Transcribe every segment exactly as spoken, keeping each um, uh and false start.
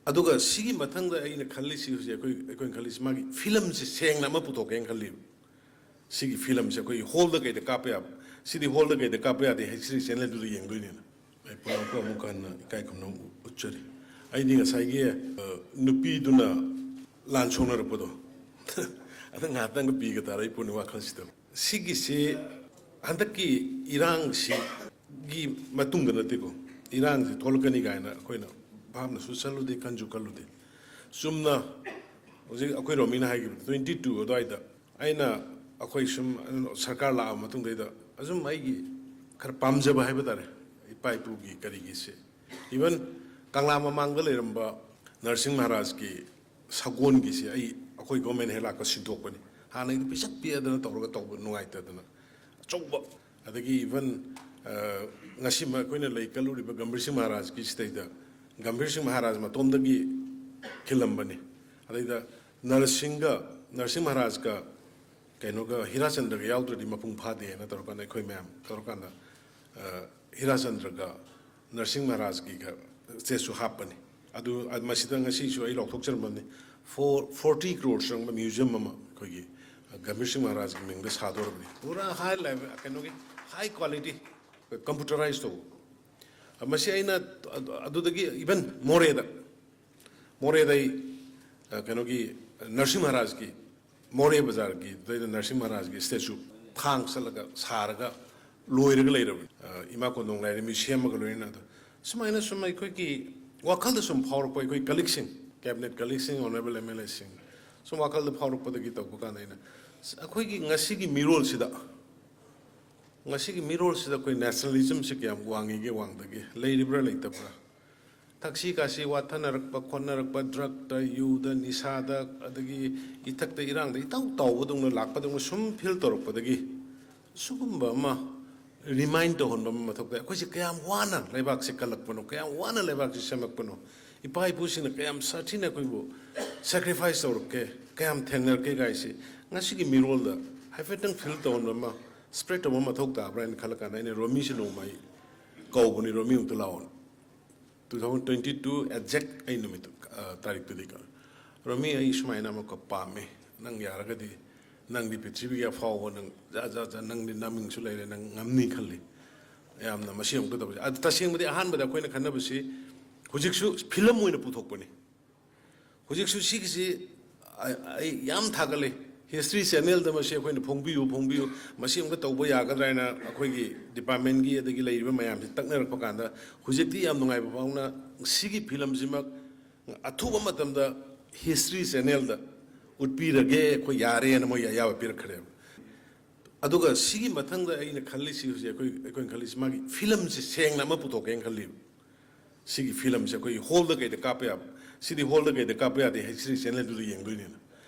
ꯑꯗꯨꯒ ꯁꯤꯒꯤ ꯃꯊꯪꯗ ꯑꯩꯅ ꯈꯜꯂꯤꯁꯤ, ꯍꯧꯖꯤꯛ ꯑꯩꯈꯣꯏ ꯑꯩꯈꯣꯏꯅ ꯈꯜꯂꯤꯁꯤ, ꯃꯥꯒꯤ ꯐꯤꯂꯝꯁꯤ ꯁꯦꯡꯅ ꯑꯃ ꯄꯨꯊꯣꯛꯀꯦꯅ ꯈꯜꯂꯤꯕ꯫ ꯁꯤꯒꯤ ꯐꯤꯂꯝꯁꯦ ꯑꯩꯈꯣꯏꯒꯤ ꯍꯣꯜꯗ ꯀꯩꯗ ꯀꯥꯞꯄ ꯌꯥꯕ, ꯁꯤꯗꯤ ꯍꯣꯜꯗ ꯀꯩꯗ ꯀꯥꯞꯄ ꯌꯥꯗꯦ, ꯍꯩꯁ꯭ꯔꯤ ꯆꯦꯅꯦꯜꯗꯨꯗ ꯌꯦꯡꯗꯣꯏꯅꯦꯅ ꯑꯩ ꯄꯨꯝꯅꯃꯛꯄꯨ ꯑꯃꯨꯛ ꯍꯟꯅ ꯏꯀꯥꯏ ꯈꯨꯝꯅꯕ ꯎꯠꯆꯔꯤ꯫ ꯑꯩꯗꯤ ꯉꯁꯥꯏꯒꯤ, ꯑ, ꯅꯨꯄꯤꯗꯨꯅ ꯂꯥꯟ ꯁꯣꯛꯅꯔꯛꯄꯗꯣ ꯑꯗ ꯉꯥꯏꯍꯥꯛꯇꯪꯒ ꯄꯤꯒ ꯇꯥꯔꯛꯏ ꯄꯣꯠꯅꯤ ꯋꯥꯈꯜꯁꯤꯗ꯫ ꯁꯤꯒꯤꯁꯤ ꯍꯟꯗꯛꯀꯤ ꯏꯔꯥꯡꯁꯤꯒꯤ ꯃꯇꯨꯡꯗ ꯅꯠꯇꯦꯀꯣ, ꯏꯔꯥꯡꯁꯤ ꯊꯣꯛꯂꯛꯀꯅꯤ ꯀꯥꯏꯅ ꯑꯩꯈꯣꯏꯅ ꯚꯥꯞꯅꯁꯨ ꯆꯜꯂꯨꯗꯦ, ꯈꯟꯁꯨ ꯈꯜꯂꯨꯗꯦ꯫ ꯆꯨꯝꯅ ꯍꯧꯖꯤꯛ ꯑꯩꯈꯣꯏ ꯔꯣꯃꯤꯅ ꯍꯥꯏꯈꯤꯕꯗ, ꯇ꯭ꯋꯦꯟꯇꯤ ꯇꯨ ꯑꯗꯨꯋꯥꯏꯗ ꯑꯩꯅ, ꯑꯩꯈꯣꯏ ꯁꯨꯝ ꯁꯔꯀꯥꯔ ꯂꯥꯛꯑ ꯃꯇꯨꯡꯗꯩꯗ ꯑꯁꯨꯝ ꯑꯩꯒꯤ ꯈꯔ ꯄꯥꯝꯖꯕ ꯍꯥꯏꯕ ꯇꯥꯔꯦ, ꯏꯄꯥ ꯏꯄꯨꯒꯤ ꯀꯔꯤꯒꯤꯁꯦ, ꯏꯚꯟ ꯀꯪꯂꯥ ꯃꯃꯥꯡꯗ ꯂꯩꯔꯝꯕ ꯅꯔꯁꯤꯡ ꯃꯍꯥꯔꯥꯖꯀꯤ ꯁꯒꯣꯜꯒꯤꯁꯦ ꯑꯩ, ꯑꯩꯈꯣꯏ ꯒꯣꯔꯃꯦꯟ ꯍꯦꯛ ꯂꯥꯛꯄ ꯁꯤꯟꯗꯣꯛꯄꯅꯤ꯫ ꯍꯥꯟꯅꯩꯗꯣ ꯄꯤꯁꯛ ꯄꯤꯛꯑꯗꯅ ꯇꯧꯔꯒ ꯇꯧꯕ ꯅꯨꯡꯉꯥꯏꯇꯗꯅ ꯑꯆꯧꯕ, ꯑꯗꯒꯤ ꯏꯚꯟ, ꯑ, ꯉꯁꯤꯃꯛ ꯑꯩꯈꯣꯏꯅ ꯂꯩ ꯀꯠꯂꯨꯔꯤꯕ ꯒꯝꯚꯤꯔ ꯁꯤꯡ ꯃꯍꯥꯔꯥꯖꯀꯤ ꯁꯤꯗꯩꯗ ꯒꯝꯚꯤꯔ ꯁꯤꯡ ꯃꯍꯥꯔꯥꯖ ꯃꯇꯣꯝꯗꯒꯤ ꯈꯤꯜꯂꯝꯕꯅꯤ꯫ ꯑꯗꯩꯗ ꯅꯔꯁꯤꯡꯒ, ꯅꯔꯁꯤꯡ ꯃꯍꯥꯔꯥꯖꯀ ꯀꯩꯅꯣꯒ ꯍꯤꯔꯥꯆꯟꯗ꯭ꯔꯒ ꯌꯥꯎꯗ꯭ꯔꯗꯤ ꯃꯄꯨꯡ ꯐꯥꯗꯦꯅ ꯇꯧꯔꯀꯥꯟꯗ, ꯑꯩꯈꯣꯏ ꯃꯌꯥꯝ ꯇꯧꯔꯀꯥꯟꯗ, ꯑ, ꯍꯤꯔꯥꯆꯟꯗ꯭ꯔꯒ ꯅꯔꯁꯤꯡ ꯃꯍꯥꯔꯥꯖꯀꯤꯒ ꯁ꯭ꯇꯦꯆꯨ ꯍꯥꯞꯄꯅꯤ꯫ ꯑꯗꯨ, ꯑ, ꯃꯁꯤꯗ ꯉꯁꯤꯁꯨ ꯑꯩ ꯂꯥꯎꯊꯣꯛꯆꯔꯝꯕꯅꯤ, ꯐꯣꯔ ꯐꯣꯔꯇꯤ ꯀ꯭ꯔꯣꯔ ꯆꯪꯕ ꯃ꯭ꯌꯨꯖꯤꯌꯝ ꯑꯃ ꯑꯩꯈꯣꯏꯒꯤ ꯒꯝꯚꯤꯔ ꯁꯤꯡ ꯃꯍꯥꯔꯥꯖꯀꯤ ꯃꯤꯡꯗ ꯁꯥꯗꯧꯔꯕꯅꯤ꯫ ꯄꯨꯔꯥ ꯍꯥꯏ ꯂꯦꯚꯦꯜ, ꯀꯩꯅꯣꯒꯤ ꯍꯥꯏ ꯀ꯭ꯋꯥꯂꯤꯇꯤ, ꯀꯝꯄ꯭ꯌꯨꯇꯔꯥꯏꯁ ꯇꯧꯕ꯫ ꯃꯁꯤ ꯑꯩꯅ ꯑꯗꯨ-, ꯑꯗꯨꯗꯒꯤ ꯏꯚꯟ ꯃꯣꯔꯦꯗ, ꯃꯣꯔꯦꯗ ꯑꯩ, ꯑ, ꯀꯩꯅꯣꯒꯤ ꯅꯔꯁꯤꯡ ꯃꯍꯥꯔꯥꯖꯀꯤ, ꯃꯣꯔꯦ ꯕꯖꯥꯔꯒꯤ ꯑꯗꯨꯗꯩꯗ ꯅꯔꯁꯤꯡ ꯃꯍꯥꯔꯥꯖꯀꯤ ꯁ꯭ꯇꯦꯆꯨ ꯊꯥꯡ ꯆꯠꯂꯒ ꯁꯥꯔꯒ ꯂꯣꯏꯔꯒ ꯂꯩꯔꯕꯅꯤ꯫ ꯑ, ꯏꯃꯥ ꯀꯣꯟꯊꯣꯡ ꯂꯥꯏꯔꯦꯝꯕꯤ ꯁꯦꯝꯃꯒ ꯂꯣꯏꯅꯅ ꯑꯗꯣ ꯁꯨꯃꯥꯏꯅ ꯁꯨꯝ ꯑꯩꯈꯣꯏꯒꯤ ꯋꯥꯈꯜꯗ ꯁꯨꯝ ꯐꯥꯎꯔꯛꯄ, ꯑꯩꯈꯣꯏ ꯀꯂꯤꯛꯁꯤꯡ, ꯀꯦꯕꯤꯅꯦꯠ ꯀꯂꯤꯛꯁꯤꯡ, ꯑꯣꯅꯔꯦꯕꯜ ꯑꯦꯝ ꯑꯦꯜ ꯑꯦꯁꯤꯡ ꯁꯨꯝ ꯋꯥꯈꯜꯗ ꯐꯥꯎꯔꯛꯄꯗꯒꯤ ꯇꯧꯕ ꯀꯥꯟꯗ ꯑꯩꯅ, ꯑꯩꯈꯣꯏꯒꯤ ꯉꯁꯤꯒꯤ ꯃꯤꯔꯣꯜꯁꯤꯗ, ꯉꯁꯤꯒꯤ ꯃꯤꯔꯣꯜꯁꯤꯗ ꯑꯩꯈꯣꯏ ꯅꯦꯁꯅꯦꯂꯤꯖꯝꯁꯤ ꯀꯌꯥꯝ ꯋꯥꯡꯉꯤꯒꯦ, ꯋꯥꯡꯗꯒꯦ, ꯂꯩꯔꯤꯕ꯭ꯔꯥ ꯂꯩꯇꯕ꯭ꯔꯥ? ꯊꯛꯁꯤ ꯈꯥꯁꯤ ꯋꯥꯊꯅꯔꯛꯄ, ꯈꯣꯠꯅꯔꯛꯄ, ꯗ꯭ꯔꯛꯇ, ꯌꯨꯗ, ꯅꯤꯁꯥꯗ, ꯑꯗꯒꯤ ꯏꯊꯛꯇ ꯏꯔꯥꯡꯗ ꯏꯇꯥꯎ ꯇꯥꯎꯕꯗꯧꯅ ꯂꯥꯛꯄꯗꯧꯅ ꯁꯨꯝ ꯐꯤꯜ ꯇꯧꯔꯛꯄꯗꯒꯤ ꯁꯤꯒꯨꯝꯕ ꯑꯃ ꯔꯤꯃꯥꯏꯟ ꯇꯧꯍꯟꯕ ꯑꯃ ꯃꯊꯧ ꯇꯥꯏ꯫ ꯑꯩꯈꯣꯏꯁꯦ ꯀꯌꯥꯝ ꯋꯥꯅ ꯂꯩꯕꯥꯛꯁꯦ ꯀꯜꯂꯛꯄꯅꯣ, ꯀꯌꯥꯝ ꯋꯥꯅ ꯂꯩꯕꯥꯛꯁꯦ ꯁꯦꯝꯃꯛꯄꯅꯣ, ꯏꯄꯥ ꯏꯄꯨꯁꯤꯡꯅ ꯀꯌꯥꯝ ꯁꯥꯊꯤꯅ ꯑꯩꯈꯣꯏꯕꯨ ꯁꯦꯀ꯭ꯔꯤꯐꯥꯏꯁ ꯇꯧꯔꯛꯀꯦ, ꯀꯌꯥꯝ ꯊꯦꯡꯅꯔꯛꯀꯦ ꯀꯥꯏꯁꯤ ꯉꯁꯤꯒꯤ ꯃꯤꯔꯣꯜꯗ ꯍꯥꯏꯐꯦꯠꯇꯪ ꯐꯤꯜ ꯇꯧꯍꯟꯕ ꯑꯃ, ꯁ꯭ꯄ꯭ꯔꯦꯗ ꯇꯧꯕ ꯑꯃ ꯃꯊꯧ ꯇꯥꯕ꯭ꯔꯥ ꯍꯥꯏꯅ ꯈꯜꯂ ꯀꯥꯟꯗ ꯑꯩꯅ ꯔꯣꯃꯤꯁꯤ ꯅꯣꯡꯃ ꯑꯩ ꯀꯧꯕꯅꯤ, "ꯔꯣꯃꯤ ꯑꯃꯨꯛꯇ ꯂꯥꯛꯑꯣꯅ"꯫ Two thousand twenty two exact ꯑꯩ ꯅꯨꯃꯤꯠꯇꯨ ꯑ, ꯇꯥꯔꯤꯛꯇꯨꯗꯤ ꯀꯩꯅꯣ, "ꯔꯣꯃꯤ, ꯑꯩ ꯁꯨꯃꯥꯏꯅ ꯑꯃꯈꯛ ꯄꯥꯝꯃꯦ, ꯅꯪ ꯌꯥꯔꯒꯗꯤ, ꯅꯪꯗꯤ ꯄ꯭ꯔꯤꯊꯤꯕꯤꯒꯤ ꯑꯐꯥꯎꯕ, ꯅꯪ ꯖꯥ ꯖꯥ ꯖꯥ, ꯅꯪꯗꯤ ꯅꯃꯤꯡꯁꯨ ꯂꯩꯔꯦ, ꯅꯪ ꯉꯝꯅꯤ ꯈꯜꯂꯤ, ꯌꯥꯝꯅ ꯃꯁꯤ ꯑꯃꯨꯛꯇ ꯇꯧꯁꯦ"꯫ ꯑꯗꯨ ꯇꯁꯦꯡꯕꯗꯤ ꯑꯍꯥꯟꯕꯗ ꯑꯩꯈꯣꯏꯅ ꯈꯟꯅꯕꯁꯤ ꯍꯧꯖꯤꯛꯁꯨ ꯐꯤꯂꯝ ꯑꯣꯏꯅ ꯄꯨꯊꯣꯛꯄꯅꯤ꯫ ꯍꯧꯖꯤꯛꯁꯨ ꯁꯤꯒꯤꯁꯤ ꯑꯩ, ꯑꯩ ꯌꯥꯝ ꯊꯥꯒꯠꯂꯤ꯫ ꯍꯤꯁꯇ꯭ꯔꯤ ꯆꯦꯅꯦꯜꯗ ꯃꯁꯤ ꯑꯩꯈꯣꯏꯅ ꯐꯣꯡꯕꯤꯌꯨ, ꯐꯣꯡꯕꯤꯌꯨ, ꯃꯁꯤ ꯑꯃꯨꯛꯇ ꯇꯧꯕ ꯌꯥꯒꯗ꯭ꯔꯥ ꯍꯥꯏꯅ ꯑꯩꯈꯣꯏꯒꯤ ꯗꯤꯄꯥꯔꯠꯃꯦꯟꯒꯤ ꯑꯗꯒꯤ ꯂꯩꯔꯤꯕ ꯃꯌꯥꯝꯁꯤ ꯇꯛꯅꯔꯛꯄ ꯀꯥꯟꯗ, ꯍꯧꯖꯤꯛꯇꯤ ꯌꯥꯝ ꯅꯨꯡꯉꯥꯏꯕ ꯐꯥꯎꯅ ꯁꯤꯒꯤ ꯐꯤꯂꯝꯁꯤꯃꯛ ꯑꯊꯨꯕ ꯃꯇꯝꯗ ꯍꯤꯁꯇ꯭ꯔꯤ ꯆꯦꯅꯦꯜꯗ ꯎꯠꯄꯤꯔꯒꯦ, ꯑꯩꯈꯣꯏ ꯌꯥꯔꯦꯅ ꯃꯣꯏꯒꯤ ꯑꯌꯥꯕ ꯄꯤꯔꯛꯈ꯭ꯔꯦꯕ꯫ ꯑꯗꯨꯒ ꯁꯤꯒꯤ ꯃꯊꯪꯗ ꯑꯩꯅ ꯈꯜꯂꯤꯁꯤ, ꯍꯧꯖꯤꯛ ꯑꯩꯈꯣꯏ, ꯑꯩꯈꯣꯏꯅ ꯈꯜꯂꯤꯁꯤ ꯃꯥꯒꯤ ꯐꯤꯂꯝꯁꯤ ꯁꯦꯡꯅ ꯑꯃ ꯄꯨꯊꯣꯛꯀꯦꯅ ꯈꯜꯂꯤꯕ꯫ ꯁꯤꯒꯤ ꯐꯤꯂꯝꯁꯦ ꯑꯩꯈꯣꯏꯒꯤ ꯍꯣꯜꯗ ꯀꯩꯗ ꯀꯥꯞꯄ ꯌꯥꯕ, ꯁꯤꯗꯤ ꯍꯣꯜꯗ ꯀꯩꯗ ꯀꯥꯞꯄ ꯌꯥꯗꯦ, ꯍꯤꯁꯇ꯭ꯔꯤ ꯆꯦꯅꯦꯜꯗꯨꯗ ꯌꯦꯡꯗꯣꯏꯅꯤꯅ꯫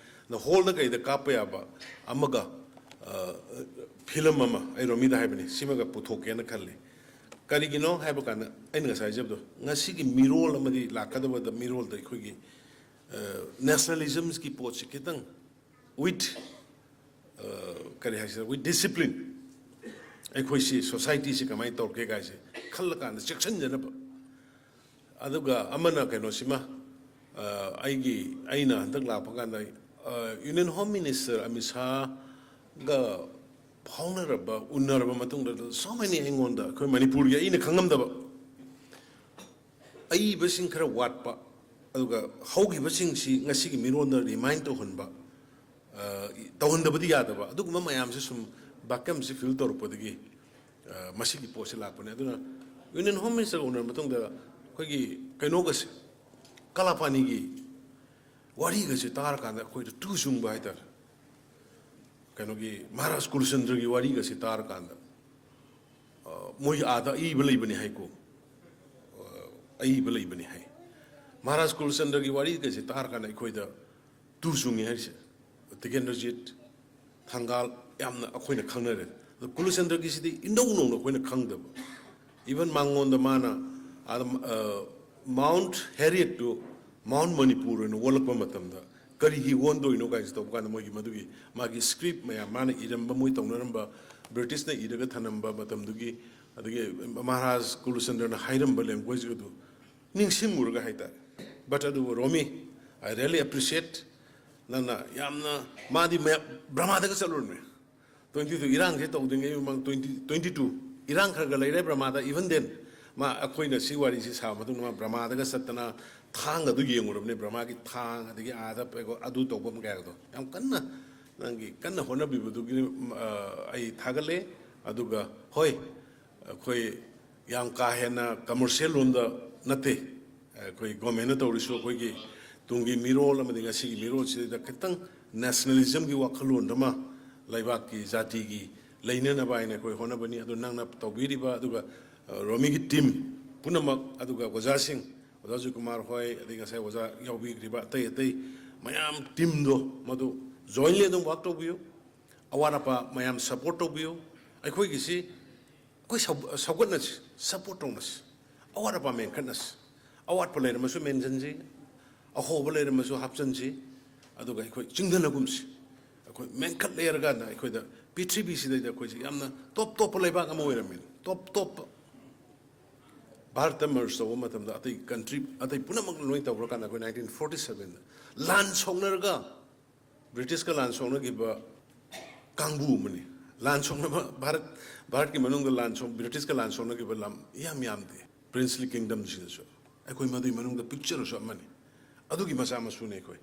ꯑꯗ ꯍꯣꯜꯗ ꯀꯩꯗ ꯀꯥꯞꯄ ꯌꯥꯕ ꯑꯃꯒ, ꯑ, ꯐꯤꯂꯝ ꯑꯃ, ꯑꯩ ꯔꯣꯃꯤꯗ ꯍꯥꯏꯕꯅꯤ, ꯁꯤꯃꯒ ꯄꯨꯊꯣꯛꯀꯦꯅ ꯈꯜꯂꯤ꯫ ꯀꯔꯤꯒꯤꯅꯣ ꯍꯥꯏꯕ ꯀꯥꯟꯗ, ꯑꯩꯅ ꯉꯁꯥꯏ ꯍꯥꯏꯖꯕꯗꯣ, ꯉꯁꯤꯒꯤ ꯃꯤꯔꯣꯜ ꯑꯃꯗꯤ ꯂꯥꯛꯀꯗꯕꯗ ꯃꯤꯔꯣꯜꯗ ꯑꯩꯈꯣꯏꯒꯤ, ꯑ, ꯅꯦꯁꯅꯦꯂꯤꯖꯝꯁꯀꯤ ꯄꯣꯠꯁꯤ ꯈꯤꯇꯪ with, ꯑ, ꯀꯔꯤ ꯍꯥꯏꯁꯤꯔ, with discipline, ꯑꯩꯈꯣꯏꯁꯤ, ꯁꯣꯁꯥꯏꯇꯤꯁꯤ ꯀꯃꯥꯏꯅ ꯇꯧꯔꯛꯀꯦ ꯀꯥꯏꯁꯦ ꯈꯜꯂꯀꯥꯟꯗ ꯆꯦꯛꯁꯤꯟꯖꯅꯕ꯫ ꯑꯗꯨꯒ ꯑꯃꯅ ꯀꯩꯅꯣꯁꯤꯃ, ꯑ, ꯑꯩꯒꯤ, ꯑꯩꯅ ꯍꯟꯗꯛ ꯂꯥꯛꯄ ꯀꯥꯟꯗ, ꯑ, ꯌꯨꯅꯤꯌꯟ ꯍꯣꯝ ꯃꯤꯅꯤꯁꯇꯔ ꯑꯃꯤꯠ ꯁꯥꯍꯒ ꯐꯥꯎꯅꯔꯕ, ꯎꯅꯔꯕ ꯃꯇꯨꯡꯗ, so many ꯑꯩꯉꯣꯟꯗ, ꯑꯩꯈꯣꯏ ꯃꯅꯤꯄꯨꯔꯒꯤ ꯑꯩꯅ ꯈꯪꯉꯝꯗꯕ ꯑꯏꯕꯁꯤꯡ ꯈꯔ ꯋꯥꯠꯄ, ꯑꯗꯨꯒ ꯍꯧꯈꯤꯕꯁꯤꯡꯁꯤ ꯉꯁꯤꯒꯤ ꯃꯤꯔꯣꯟꯗ ꯔꯤꯃꯥꯏꯟ ꯇꯧꯍꯟꯕ, ꯑ, ꯇꯧꯍꯟꯗꯕꯗꯤ ꯌꯥꯗꯕ, ꯑꯗꯨꯒꯨꯝꯕ ꯃꯌꯥꯝꯁꯦ ꯁꯨꯝ ꯚꯥꯀ꯭ꯌꯝꯁꯤ ꯐꯤꯜ ꯇꯧꯔꯛꯄꯗꯒꯤ, ꯑ, ꯃꯁꯤꯒꯤ ꯄꯣꯠꯁꯤ ꯂꯥꯛꯄꯅꯦ꯫ ꯑꯗꯨꯅ ꯌꯨꯅꯤꯌꯟ ꯍꯣꯝ ꯃꯤꯅꯤꯁꯇꯔꯒ ꯎꯅꯔꯕ ꯃꯇꯨꯡꯗ ꯑꯩꯈꯣꯏꯒꯤ ꯀꯩꯅꯣꯒꯁꯦ, ꯀꯂꯥꯄꯥꯅꯤꯒꯤ ꯋꯥꯔꯤꯒꯁꯦ ꯇꯥꯔꯀꯥꯟꯗ ꯑꯩꯈꯣꯏꯗ ꯇꯨ ꯆꯨꯡꯕ ꯍꯥꯏꯇꯥꯔꯦ꯫ ꯀꯩꯅꯣꯒꯤ ꯃꯍꯥꯔꯥꯖ ꯀꯨꯂꯆꯟꯗ꯭ꯔꯒꯤ ꯋꯥꯔꯤꯒꯁꯦ ꯇꯥꯔꯀꯥꯟꯗ, ꯑ, ꯃꯣꯏ ꯑꯥꯗ ꯑꯏꯕ ꯂꯩꯕꯅꯤ ꯍꯥꯏꯀꯣ, ꯑ, ꯑꯏꯕ ꯂꯩꯕꯅꯤ ꯍꯥꯏ꯫ ꯃꯍꯥꯔꯥꯖ ꯀꯨꯂꯆꯟꯗ꯭ꯔꯒꯤ ꯋꯥꯔꯤꯒꯁꯦ ꯇꯥꯔꯀꯥꯟꯗ ꯑꯩꯈꯣꯏꯗ ꯇꯨ ꯆꯨꯡꯉꯦ ꯍꯥꯏꯔꯤꯁꯦ꯫ ꯇꯤꯀꯦꯟꯗ꯭ꯔꯖꯤꯠ, ꯊꯪꯒꯥꯜ ꯌꯥꯝꯅ ꯑꯩꯈꯣꯏꯅ ꯈꯪꯅꯔꯦ꯫ ꯑꯗꯣ ꯀꯨꯂꯆꯟꯗ꯭ꯔꯒꯤꯁꯤꯗꯤ ꯏꯅꯧ ꯅꯧꯅ ꯑꯩꯈꯣꯏꯅ ꯈꯪꯗꯕ꯫ Even ꯃꯉꯣꯟꯗ ꯃꯥꯅ ꯑꯥꯗ, ꯑ, ꯃꯥꯎꯟꯠ ꯍꯦꯔꯤꯌꯠꯇꯨ ꯃꯥꯎꯟꯠ ꯃꯅꯤꯄꯨꯔ ꯑꯣꯏꯅ ꯑꯣꯜꯂꯛꯄ ꯃꯇꯝꯗ ꯀꯔꯤꯒꯤ ꯑꯣꯟꯗꯣꯏꯅꯣ ꯀꯥꯏꯁꯦ ꯇꯧꯕ ꯀꯥꯟꯗ, ꯃꯣꯏꯒꯤ ꯃꯗꯨꯒꯤ ꯃꯥꯒꯤ ꯁ꯭ꯀ꯭ꯔꯤꯞ ꯃꯌꯥꯝ ꯃꯥꯅ ꯏꯔꯝꯕ, ꯃꯣꯏ ꯇꯧꯅꯔꯝꯕ, ꯕ꯭ꯔꯤꯇꯤꯁꯅ ꯏꯔꯒ ꯊꯅꯝꯕ ꯃꯇꯝꯗꯨꯒꯤ, ꯑꯗꯒꯤ ꯃꯍꯥꯔꯥꯖ ꯀꯨꯂꯆꯟꯗ꯭ꯔꯅ ꯍꯥꯏꯔꯝꯕ ꯂꯦꯡꯒ꯭ꯋꯦꯖ ꯑꯗꯨ ꯅꯤꯡꯁꯤꯡꯉꯨꯔꯒ ꯍꯥꯏꯇꯥꯔꯦ, But ꯑꯗꯨꯕꯨ ꯔꯣꯃꯤ, I really appreciate ꯅꯪꯅ ꯌꯥꯝꯅ, ꯃꯥꯗꯤ ꯃꯌꯥꯝ ꯕ꯭ꯔꯃꯥꯗꯒ ꯆꯠꯂꯨꯔꯃꯦ꯫ Twenty two ꯏꯔꯥꯡꯁꯦ ꯇꯧꯗ꯭ꯔꯤꯉꯩ ꯃꯃꯥꯡ twenty, twenty two ꯏꯔꯥꯡ ꯈꯔ ꯈꯔ ꯂꯩꯔꯦ ꯕ꯭ꯔꯃꯥꯗ꯫ Even then ꯃꯥ, ꯑꯩꯈꯣꯏꯅ ꯁꯤ ꯋꯥꯔꯤꯁꯤ ꯁꯥꯕ ꯃꯇꯨꯡꯗ ꯃꯥ ꯕ꯭ꯔꯃꯥꯗꯒ ꯆꯠꯇꯅ ꯊꯥꯡꯒ ꯑꯗꯨ ꯌꯦꯡꯉꯨꯔꯕꯅꯦ, ꯕ꯭ꯔꯃꯥꯒꯤ ꯊꯥꯡ, ꯑꯗꯒꯤ ꯑꯥꯗ ꯀꯩꯅꯣ ꯑꯗꯨ ꯇꯧꯐꯝ ꯀꯌꯥꯗꯣ꯫ ꯌꯥꯝ ꯀꯟꯅ ꯅꯪꯒꯤ ꯀꯟꯅ ꯍꯣꯠꯅꯕꯤꯕꯗꯨꯒꯤ, ꯑ, ꯑꯩ ꯊꯥꯒꯠꯂꯦ꯫ ꯑꯗꯨꯒ ꯍꯣꯏ, ꯑꯩꯈꯣꯏ ꯌꯥꯝ ꯀꯥ ꯍꯦꯟꯅ commercial ꯂꯣꯝꯗ ꯅꯠꯇꯦ꯫ ꯑꯩꯈꯣꯏ government ꯅ ꯇꯧꯔꯤꯁꯨ ꯑꯩꯈꯣꯏꯒꯤ ꯇꯨꯡꯒꯤ ꯃꯤꯔꯣꯜ ꯑꯃꯗꯤ ꯉꯁꯤꯒꯤ ꯃꯤꯔꯣꯜꯁꯤꯗ ꯈꯤꯇꯪ nationalism ꯒꯤ ꯋꯥꯈꯜꯂꯣꯟ ꯑꯃ ꯂꯩꯕꯥꯛꯀꯤ ꯖꯥꯇꯤꯒꯤ ꯂꯩꯅꯅꯕ ꯍꯥꯏꯅ ꯑꯩꯈꯣꯏ ꯍꯣꯠꯅꯕꯅꯤ꯫ ꯑꯗꯨ ꯅꯪꯅ ꯇꯧꯕꯤꯔꯤꯕ, ꯑꯗꯨꯒ, ꯑ, ꯔꯣꯃꯤꯒꯤ team ꯄꯨꯝꯅꯃꯛ, ꯑꯗꯨꯒ ꯑꯣꯖꯥꯁꯤꯡ, ꯑꯣꯖꯥ ꯖꯣꯏꯀꯨꯃꯥꯔ ꯍꯣꯏ, ꯑꯗꯩ ꯉꯁꯥꯏ ꯑꯣꯖꯥ ꯌꯥꯎꯕꯤꯈ꯭ꯔꯤꯕ ꯑꯇꯩ ꯑꯇꯩ ꯃꯌꯥꯝ team ꯗꯣ, ꯃꯗꯨ jointly ꯑꯗꯨꯝ work ꯇꯧꯕꯤꯌꯨ꯫ ꯑꯋꯥꯠ ꯑꯄꯥ ꯃꯌꯥꯝ support ꯇꯧꯕꯤꯌꯨ꯫ ꯑꯩꯈꯣꯏꯒꯤꯁꯤ ꯑꯩꯈꯣꯏ ꯁꯧ-, ꯁꯧꯒꯠꯅꯁꯤ, support ꯇꯧꯅꯁꯤ, ꯑꯋꯥꯠ ꯑꯄꯥ ꯃꯦꯟꯈꯠꯅꯁꯤ꯫ ꯑꯋꯥꯠꯄ ꯂꯩꯔꯝꯃꯁꯨ ꯃꯦꯟꯁꯤꯟꯁꯤ, ꯑꯍꯣꯕ ꯂꯩꯔꯝꯃꯁꯨ ꯍꯥꯞꯆꯤꯟꯁꯤ, ꯑꯗꯨꯒ ꯑꯩꯈꯣꯏ ꯆꯤꯡꯊꯅꯒꯨꯝꯁꯤ꯫ ꯑꯩꯈꯣꯏ ꯃꯦꯟꯈꯠ ꯂꯩꯔꯀꯥꯟꯗ ꯑꯩꯈꯣꯏꯗ ꯄ꯭ꯔꯤꯊꯤꯕꯤꯁꯤꯗꯩꯗ ꯑꯩꯈꯣꯏꯁꯤ ꯌꯥꯝꯅ top top ꯄ ꯂꯩꯕꯥꯛ ꯑꯃ ꯑꯣꯏꯔꯝꯃꯤꯅꯤ, top top ꯄ꯫ ꯚꯥꯔꯠꯇ merge ꯇꯧꯕ ꯃꯇꯝꯗ ꯑꯇꯩ country ꯑꯇꯩ ꯄꯨꯝꯅꯃꯛꯅ ꯂꯣꯏ ꯇꯧꯈ꯭ꯔꯀꯥꯟꯗ ꯑꯩꯈꯣꯏ nineteen forty seven ꯗ ꯂꯥꯟ ꯁꯣꯛꯅꯔꯒ ꯕ꯭ꯔꯤꯇꯤꯁꯀ ꯂꯥꯟ ꯁꯣꯛꯅꯈꯤꯕ ꯀꯥꯡꯕꯨ ꯑꯃꯅꯤ꯫ ꯂꯥꯟ ꯁꯣꯛꯅꯕ ꯚꯥꯔꯠ, ꯚꯥꯔꯠꯀꯤ ꯃꯅꯨꯡꯗ ꯂꯥꯟ ꯁꯣꯛ-, ꯕ꯭ꯔꯤꯇꯤꯁꯀ ꯂꯥꯟ ꯁꯣꯛꯅꯈꯤꯕ ꯂꯝ ꯏꯌꯥꯝ ꯌꯥꯝꯗꯦ꯫ Princely kingdom ꯁꯤꯗꯁꯨ ꯑꯩꯈꯣꯏ ꯃꯗꯨꯒꯤ ꯃꯅꯨꯡꯗ ꯄꯤꯛꯆꯔꯁꯨ ꯑꯃꯅꯤ꯫ ꯑꯗꯨꯒꯤ ꯃꯆꯥ ꯃꯁꯨꯅꯤ ꯑꯩꯈꯣꯏ꯫